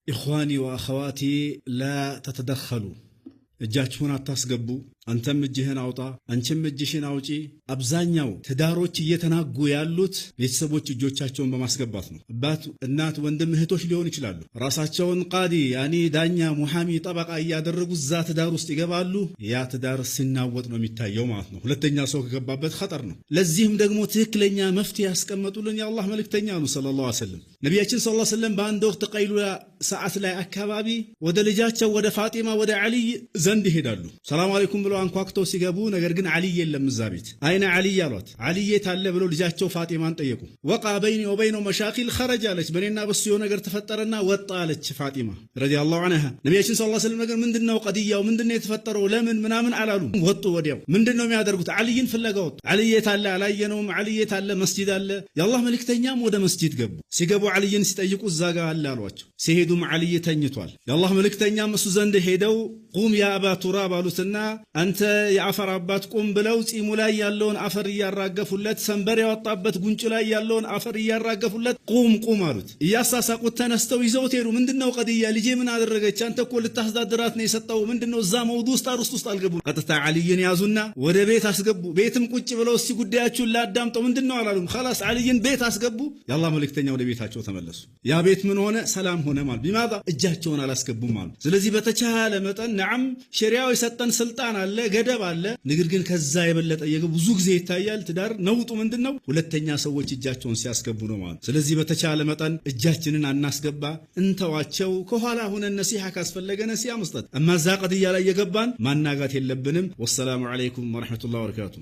إخواني وأخواتي لا تتدخلوا፣ እጃችሁን አታስገቡ። አንተም እጅህን አውጣ፣ አንቺም እጅሽን አውጪ። አብዛኛው ትዳሮች እየተናጉ ያሉት ቤተሰቦች እጆቻቸውን በማስገባት ነው። አባት፣ እናት፣ ወንድም፣ እህቶች ሊሆኑ ይችላሉ። ራሳቸውን ቃዲ يعني ዳኛ፣ محامي፣ ጠበቃ እያደረጉ እዛ ትዳር ውስጥ ይገባሉ። ያ ትዳር ሲናወጥ ነው የሚታየው ማለት ነው። ሁለተኛ ሰው ከገባበት خطر ነው። ለዚህም ደግሞ ትክክለኛ መፍትሄ ያስቀመጡልን የአላህ መልእክተኛ ነው صلى الله عليه وسلم። ነቢያችን صلى الله عليه وسلم በአንድ ወቅት قيلولة ሰዓት ላይ አካባቢ ወደ ልጃቸው ወደ ፋጢማ ወደ ዓሊይ ዘንድ ይሄዳሉ። سلام عليكم ብለው አንኳኩተው ሲገቡ፣ ነገር ግን ዓሊይ የለም እዛ ቤት። أين علي አሏት። ዓሊይ የት አለ ብለው ልጃቸው ፋጢማን ጠየቁ። وقع بيني وبينه مشاكل خرج አለች። በእኔና በሱ የሆነ ነገር ተፈጠረና ወጣ አለች ፋጢማ رضي الله عنها። ነቢያችን صلى الله عليه وسلم ነገር ምንድነው ቀድያው፣ ምንድነው የተፈጠረው፣ ለምን ምናምን አላሉ። ወጡ ወዲያው። ምንድነው የሚያደርጉት? ዓሊይን ፍለጋ ወጡ። ዓሊይ የት አለ? አላየነውም። ዓሊይ የት አለ? መስጂድ አለ። የአላህ መልእክተኛም ወደ መስጂድ ገቡ። ሲገቡ ዓሊይን ሲጠይቁ እዛ ጋ አለ አሏቸው። ሲሄዱም ዓሊይ ተኝቷል። የአላህ መልእክተኛም እሱ ዘንድ ሄደው قم يا أبا تراب አሉትና አንተ የአፈር አባት ቁም ብለው ጺሙ ላይ ያለውን አፈር እያራገፉለት፣ ሰንበር ያወጣበት ጉንጩ ላይ ያለውን አፈር እያራገፉለት قم قم አሉት። እያሳሳቁት ተነስተው ይዘውት ሄዱ። ምንድነው قضية? ልጄ ምን አደረገች? አንተ እኮ ልታስተዳድራት ነው የሰጠው። ምንድነው እዛ موضوع ውስጥ አርስት ውስጥ አልገቡ። ቀጥታ ዓሊይን ያዙና ወደ ቤት አስገቡ። ቤትም ቁጭ ብለው እስቲ ጉዳያችሁን ላዳምጠው ምንድነው አላሉም። خلاص ዓሊይን ቤት አስገቡ። የአላህ መልእክተኛ ወደ ቤታቸው ተመለሱ። ያ ቤት ምን ሆነ? ሰላም ሆነ ማለት بماذا እጃቸውን አላስገቡም አሉ። ስለዚህ በተቻለ መጠን نعم ሸሪያው የሰጠን ስልጣን አለ፣ ገደብ አለ። ነገር ግን ከዛ የበለጠ ብዙ ጊዜ ይታያል። ትዳር ነውጡ ምንድነው? ሁለተኛ ሰዎች እጃቸውን ሲያስገቡ ነው ማለት። ስለዚህ በተቻለ መጠን እጃችንን አናስገባ፣ እንተዋቸው። ከኋላ ሆነን ነሲሐ ካስፈለገ ነሲሐ መስጠት፣ እማዛ قضية ላይ የገባን ማናጋት የለብንም። والسلام عليكم ورحمة الله وبركاته።